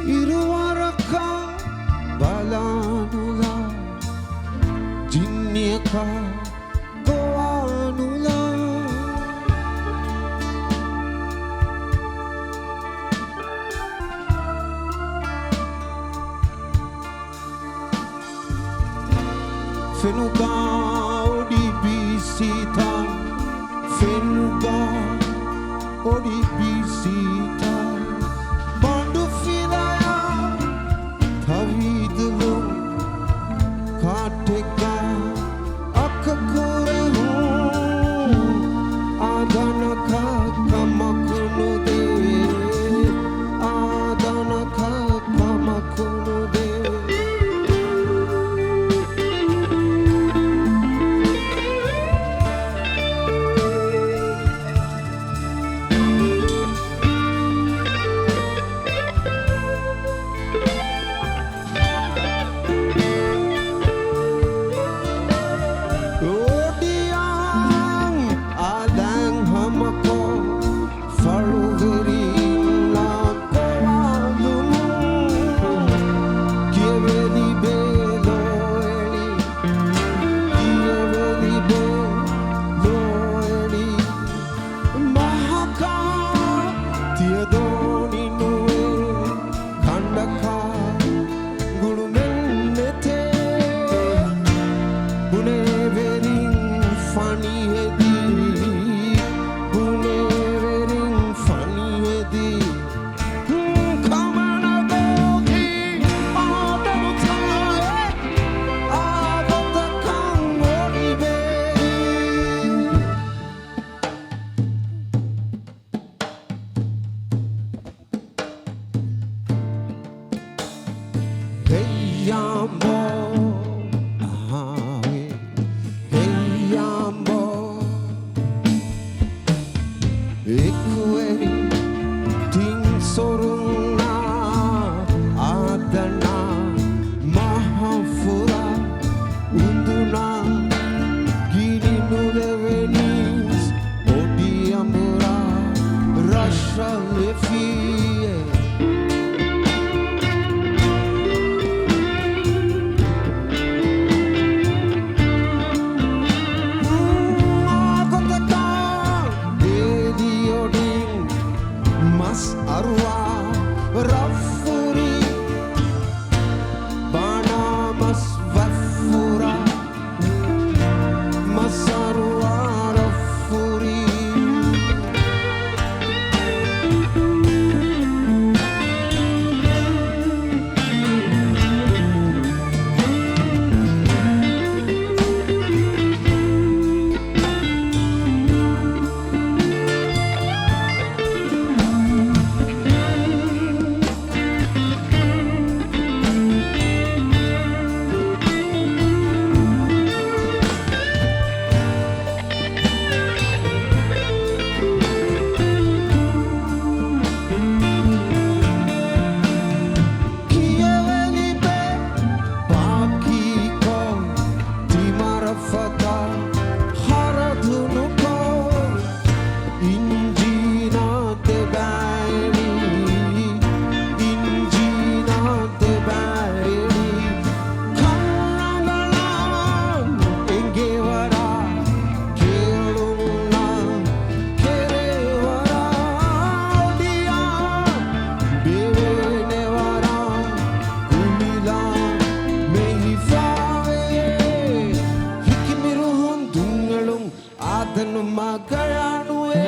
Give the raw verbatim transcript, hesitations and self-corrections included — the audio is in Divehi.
އިރުވަރަކަށް ބަލާނުލާ، ޖިންނިއަކަށް ގޮވާނުލާ. ފެނުގާ އޮޑި ބީސީތަ، ފެނުގާ އޮޑި ބީސީތަ، ބަނޑު ފިލަޔާ ތަވީދުލު ކާޓެއްގާ އަކަކުރެހު، އާދަނަކަށް ކަމަކު ނުދޭ، އާދަނަކަށް ކަމަކު ނުދޭ. އޮޑިއަށް އަލަން ހަމަކޮށް، ފަޅުވެރިންނާ ގޮވާލުމުން، ކިޔެވެލިބޭ ލޯއެޅި، ކިޔެވެލިބޭ ލޯއެޅި. މަހަކާ ތިޔަ ދޯނި ނުވޭ، ކަނޑަކާ ގުޅުމެއް ނެތޭ. ބުނޭވެރިން ފަނިހެދީ، ބުނޭވެރިން ފަނިހެދީ. ކަމަނަދޯކީ އާދަނުތާއެއް، އާދަތަކަށް އޮޑިވޭ. ހެއްޔާމޯ، އަހާވޭ، ހެއްޔާމޯ. އެކުވެރި ތިން ސޮރުންނާ އާދަނާ މަހަފުރާ އުނދުނާ ގިނި ނުލެވެނީސް އޮޑިއަނބުރާ ރަށަށް ވެފިއޭ. މާގޮތަކާ ބޭލިއޮޑިން މަސް އަރުވާ ރަށްފުރި، ބާނާ މަސް ވަށްފުރާ، މަސް އަރުވާ ރަށްފުރި. ކިޔެވެލިބޭ ބާކީކޮށް، ތިމަރަފަދަ ހަރަދުނުކޮށް، އިންޖީނާ ދެބައިނީ، އިންޖީނާ ދެބައިނީ، ކަންރަނގަޅަށް އެނގޭވަރާ، ކެއުޅުންނާ ކެރޭވަރާ، އޮޑިއާ ބޭވޭނެވަރާ، ކުލިލާ މެހިފާވެޔޭ، ހިކިމިރުހުން ދުންއެޅުން އާދަނު މަގަޔާނުވޭ.